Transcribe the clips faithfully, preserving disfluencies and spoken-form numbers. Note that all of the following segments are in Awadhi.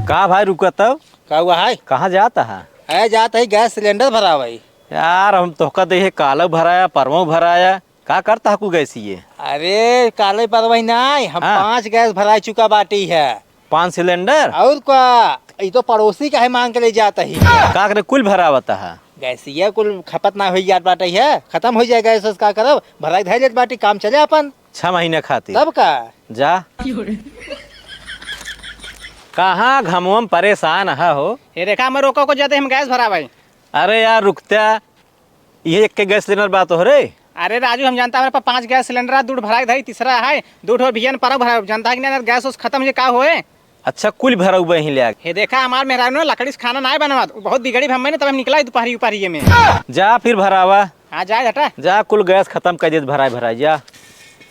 का भाई, रुका तब। का हुआ है? कहाँ जात है? है, जात है गैस सिलेंडर भरावई। यार, हम तोहका देहे कालऊ भराया, परमऊ भराया। का करत हकू गैसिये? अरे, कालई परमई नाई, हम हाँ। पाँच गैस भराई चुका बाटी है। पाँच सिलेंडर? और का, ई तो पड़ोसी का है, मांग के ले जात ही। का करे, कुल भरावत है? गैसिया कुल खपत ना होई जात बाटे है, खतम होई जाए गैस, का करब, भराई धै लेत बाटी, काम चले अपन। छह महीने खातिर? तब का? जा। कहाँ घमवा में परेशान है हो? ये देखा, हम रोको को जाते, हम गैस भरावे। अरे यार, रुकता, ये एक के गैस सिलेंडर बा तोहरे? अरे राजू, हम जानता, हमारे पास पाँच गैस सिलेंडर है, दू ठो भराई धई, तीसरा है, दू ठो अभियान पर भराई, जानता है कि नहीं, गैस उस खतम हो जाए, का होए? अच्छा, कुल भरउबे ही ले आके। हे देखा, हमार मेहरारू ना लकड़ी से खाना नाय बनवात, उ बहुत बिगड़ी, हम ना तब हम निकला दुपहरी उपहरिये में। जा फिर भरावा। हाँ, जा हटा। जा, कुल गैस खतम कर देत, भराई भराई जा।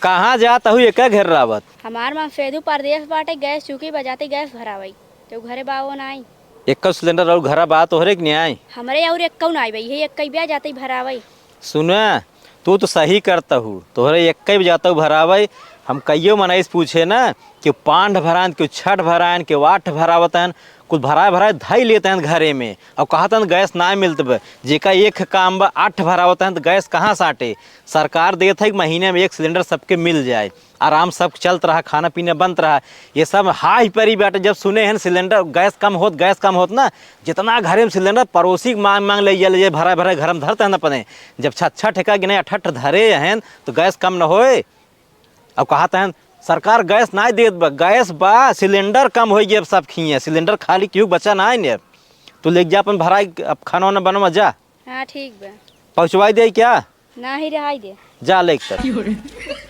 कहाँ जात हूँ, एका घेर रावत? हमार माँ फेदू परदेस बाटे, गैस चुकी बजाते गैस भरावई, तो घरे बावो नाई। एक्को सिलेंडर और घरा बा तोहरे के नाई? हमरे और एक्को नाई बा, यही एक्को ब्या जाते भरावई। सुना, तू तो सही करत हू, तोहरे एक्के बे जातउ भरावइ। हम कइयो मनई से पूछे ना, कि पाँच भराइन, कि छठ भराइन, कि आठ भरावत हन, कुल भराए भराए धई लेत हन घरे में, और कहत हन गैस नाय मिलत बा। जेका एक काम बा, आठ भरावत हन, तो गैस कहाँ साटे? सरकार देत है कि महीने में एक सिलेंडर सबके मिल जाए। आराम सब चलत रहा, खाना पीना बनत रहा। ये सब हाय परी बाटे, जब सुने हैं सिलेंडर, गैस कम होत, गैस कम होत ना, जितना घरे में सिलेंडर पड़ोसी के मांग मांग ले, ले, ले भरा भरा घर में धरते हैं अपने। जब छह छह ठेका गिने अठठ धरे हैं तो गैस कम न होए। अब कहत हैं सरकार गैस नाय देत बा, गैस बा, सिलेंडर कम हो गए, अब सब खिए सिलेंडर खाली क्यों बचा ना है ने। तू ले जा अपन भराई, अब खाना वाना बनवा जा। हाँ ठीक बा। पहुँचवाई दे क्या? नाही, रहाई दे। जा ले एक तरफ।